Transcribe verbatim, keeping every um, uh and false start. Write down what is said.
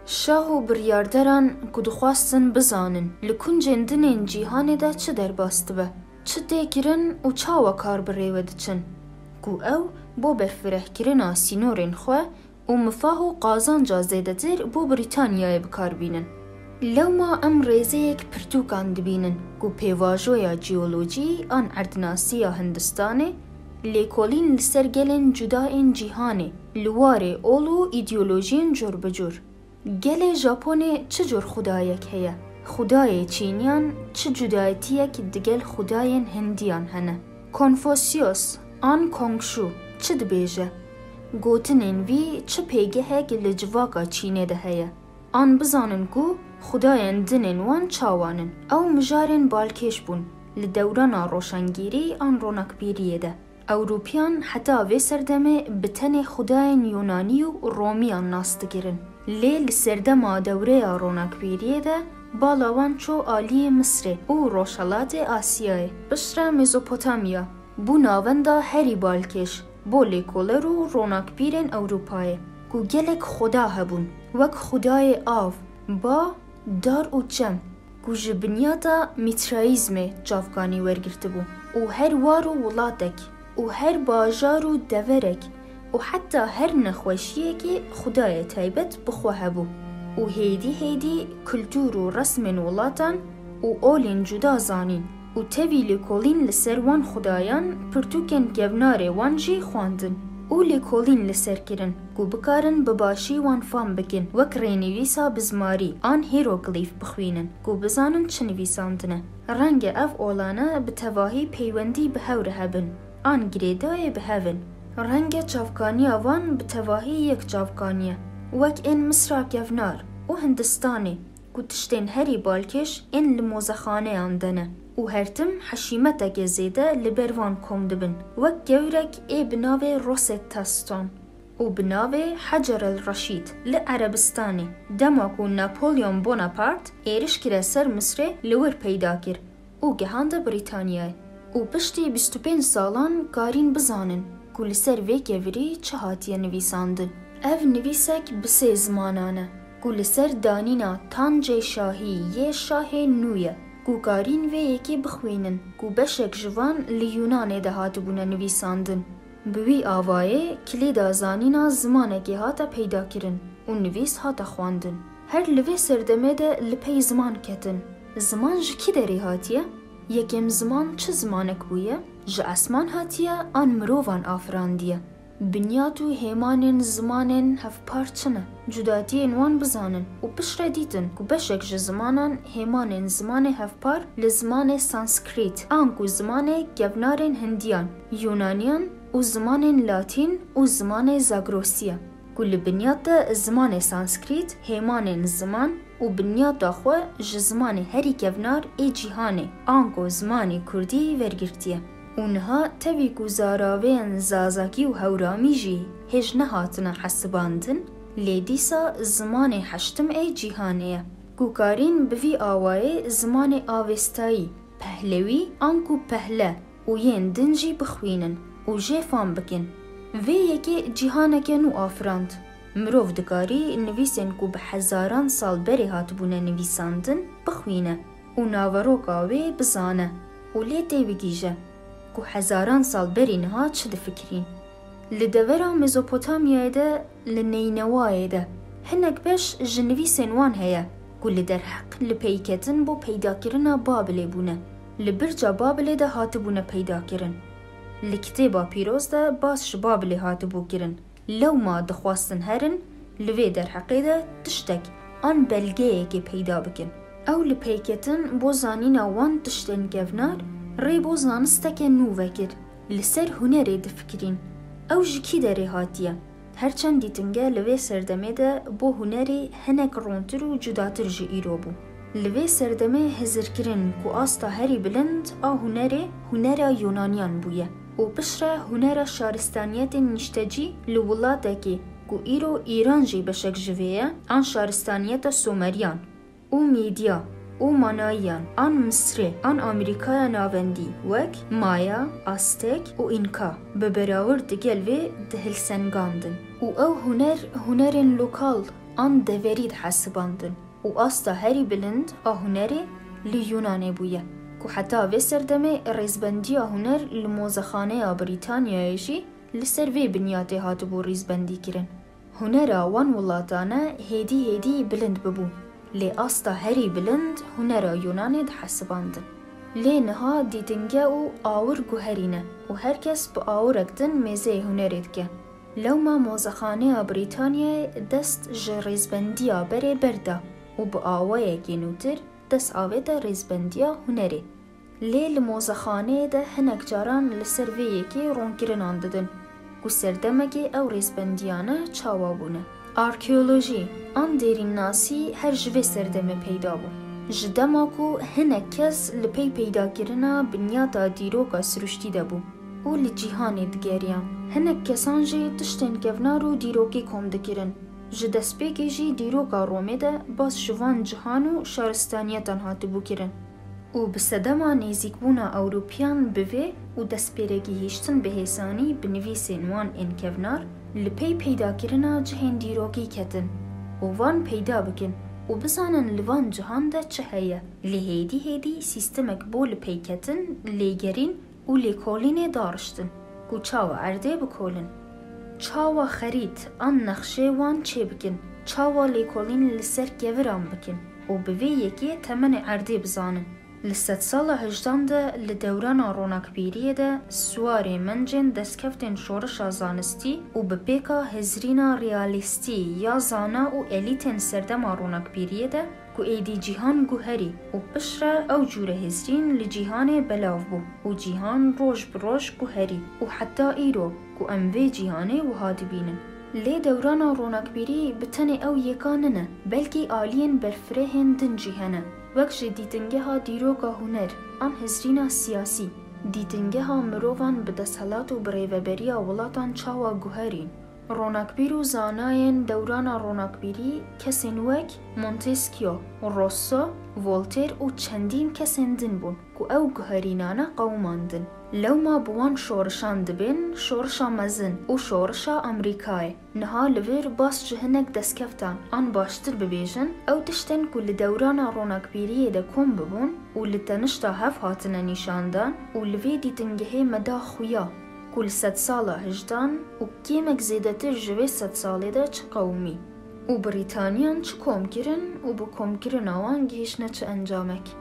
Şah û biryarderan ku dixwastin bizanin li kuncên din ên cîhanê de çi derbas dibe, çi tê kirin û çawa kar bi rê ve diçin, ku ew bo berfirehkirina sînorên xwe û mifah û qazanca zêdetir bo Brîtanyayê bi kar bînin. Lewma em rêzeyek pirtûkan dibînin ku pêvajoya cîyolojî an erdnasiya Hindistanê, lêkolîn li ser gelên cuda ên cîhanê li warê ol û îdeolojiyên cur bi cur. Gelê Japonê çi cur xwedayek heye? Xwedayê Çîniyan çi cudayetiyek digel xwedayên Hindiyan hene? Konfosiyos an Kongşû çi dibêje? Gotinên vî çi pêgehek li civaka Çînê de heye? An bizanin ku xwedayên din ên wan çawan in? Ew mijarên balkêş bûn li dewrana roşengîrî an ronakbîriyê de. Ewropiyan heta vê serdemê bi tenê xwedayên Yunanî û Romiyan nas dikirin. Lê li serdema dewreya ronakbîriyê de bala wan çû aliyê Misrê û Rojhelatê Asyayê, piştre Mezopotamya, bû navenda herî balkêş bo lêkoler û ronakbîrên Ewropayê, ku gelek xweda hebûn, wek xwedayê av, ba, dar û çem, ku ji binyata Mîtraîzmê çavkanî wergirtibû û her war û welatek û her bajar û deverek û heta her nexweşiyekê xwedayê taybet bi xwe hebû û hêdî hêdî kultûr û resmên welatan û olên cuda zanîn û tevî lêkolîn li ser wan xwedayan pirtûkên kevnarê wan jî xwendin û lêkolîn li ser kirin ku bikarin bi başî wan fam bikin, wek rênivîsa bizmarî an hîroglîf bixwînin ku bizanin çi nivîsandine. Renge ev olane bi tevahî peywendî bi hev re hebin an girêdayê bi hev in. Renge çavkaniya wan bi tevahî yek çavkaniye, wek ên Misra kevnar û Hindistanê, ku tiştên herî balkêş ên li mozexaneyan de ne û her tim hişîmeteke zêde li ber van kom dibin, wek kevirek ê bi navê Rosetta Stone û bi navê Hecer el Reşîd li Erebistanê, dema ku Napolyon Bonaparte êriş kire ser Misrê, li wir peyda kir û gihande Brîtanyayê. Û piştî bîst û pênc salan karîn bizanin ku li ser vê kevirî çi hatiye nivîsandin. Ev nivîsek bi sê zimanan e, ku li ser danîna tancê şahî yê şahê nû ye, ku karîn vê yekê bixwînin, ku beşek ji van li Yûnanê de hatibûne nivîsandin. Bi wî avayê kilêda zanîna zimanekê hate peydakirin û nivîs hate xwendin. Her li vê serdemê de li pey ziman ketin. Ziman ji kî derê hatiye? Yekem ziman çi zimanek bûye? Ji esman hatiye an mirovan afirandiye? Binyat û hêmanên zimanên hevpar çi ne? Cudatiyên wan bizanin û piştre dîtin ku beşek ji zimanan hêmanên zimanê hevpar li zimanê Sanskrit, anku zimanê kevnarên Hindiyan, Yunaniyan û zimanên Latîn û zimanê Zagrosiya, ku li binyat de zimanê Sanskrit hêmanên ziman û binyata xwe ji zimanê herî kevnar ê cîhanê, anko zimanê kurdî, vergirtiye. Û niha tevî ku zaraveyên zazakî û hewramî jî hêj nehatine hesibandin, lê dîsa zimanê heştim ê cîhanê ye, ku karîn bi vî awayê zimanê avêstayî, pehlewî anku pehle û yên din jî bixwînin û jê fam bikin. Vê yekê cîhaneke nû afirand. Mirov dikarî nivîsên ku bi hezaran sal berê hatibûne nivîsandin, bixwîne û naveroka wê bizane û lê têbigihîje ku hezaran sal berî niha çi difikirîn. Li devera Mezopotamyayê de, li Neynewayê de, hinek beş ji nivîsên wan heye ku li derheq li peyketin bo peydakirina Babilê bûne. Li birca Babilê de hatibûne peydakirin. Li Kitêba Pîroz de bas ji Babilê hatibû kirin. Lewma dixwastin herin, li vê derheqê de tiştek an belgeyekê peyda bikin. Ew li peyketin bo zanîna wan tiştên kevnar rê bo zanisteke nû vekir. Li ser hunerê difikirîn. Ew ji kî derê hatiye? Her çend dîtinge li vê serdemê de bo hunerê hinek rontir û cudatir ji îro bû. Li vê serdemê hizirkirin ku asta herî bilind a hunerê, hunera Yunaniyan bûye û piştre hunera şaristaniyetên nîştecî li welatekî ku îro Îran jî beşek ji vê ye, an şaristaniyeta Sumeriyan û Mîdya û Manayiyan, an Misrê, an Amerîkaya Navendî, wek Maya, Aztek û Înka, bi berawir digel vê dihilsengandin. Û ew huner, hunerên lokal an deverî dihesibandin û asta herî bilind a hunerê li Yûnanê bûye, ku heta vê serdemê rêzbendiya huner li mozexaneya Brîtanyayê jî li ser vê binyatê hatibû rîzbendî kirin. Hunera wan welatane hêdî hêdî bilind bibû, lê asta herî bilind hunera Yûnanê dihesibandin. Lê niha dîtinge û awir guherî ne û her kes bi awirek din mêzeyê hunerê dike. Lewma mozexaneya Brîtanyayê dest ji rêzbendiya berê berda û bi awayekî nûtir dest avête rêzbendiya hunerê. Lê li mozexaneyê de hinek caran li ser vê yekê ronkirinan didin ku serdemekê ew rêzbendiyane çawa bûne. Arkeolojî an dêrînnasî her ji vê serdemê peyda bû. Ji dema ku hinek kes li pey peydakirina binyata dîroka siruştî de bû û li cîhanê digeriyan, hinek kesan jî tiştên kevnar û dîrokî kom dikirin. Ji destpêkê jî dîroka Romê de bas ji van cihan û şaristaniyetan hatibû kirin. Û bi sedema nêzîkbûna Ewropiyan bi vê û destpêrekî hiştin bi hêsanî bi nivîsên wan ên kevnar li pey peydakirina cihên dîrokî ketin û van peyda bikin û bizanin li van cihan de çi heye. Lê hêdî hêdî sîstemek bo li peyketin, lêgerîn û lêkolînê dariştin ku çawa erdê bikolin, çawa xerît an nexşê wan çêbikin, çawa lêkolîn li ser keviran bikin û bi vê yekê temenê erdê bizanin. Li sedsala hejdan de li dewrana ronakbîriyê de siwarê mencên destkeftên şoreşa zanistî û bi pêka hizrîna realîstî ya zana û elîtên serdema ronakbîriyê de ku êdî cîhan guherî û piştre ew cûre hizrîn li cîhanê belav bû û cîhan roj bi roj guherî û heta îro ku em vê cîhanê wiha dibînin. Lê dewrana ronakbîrî bi tenê ew yeka nine, belkî aliyên berfirehên din jî hene, wek ji dîtingeha dîroka huner an hizrîna siyasî, dîtingeha mirovan bi desthilat û bi rêveberiya welatan çawa guherîn. Ronakbîr û zanayên dewrana ronakbîrî kesên wek Montesquieu, Rousseau, Voltaire û çendîn kesên din bûn ku ew guherînane qewimandin. Lewma bi wan şorişan dibên şorişa mezin û şorişa Amerîkayê. Niha li vir bas ji hinek destkeftan an baştir bibêjin, ew tiştên ku li dewrana ronakbîriyê de kom bibûn û li tenişta hev hatine nîşandan û li vê dîtingehê me da xuya ku li sedsala hejdan û kêmek zêdetir ji vê sedsalê de çi qewimî û Brîtaniyan çi kom kirin û bi komkirina wan gihiştine çi encamek.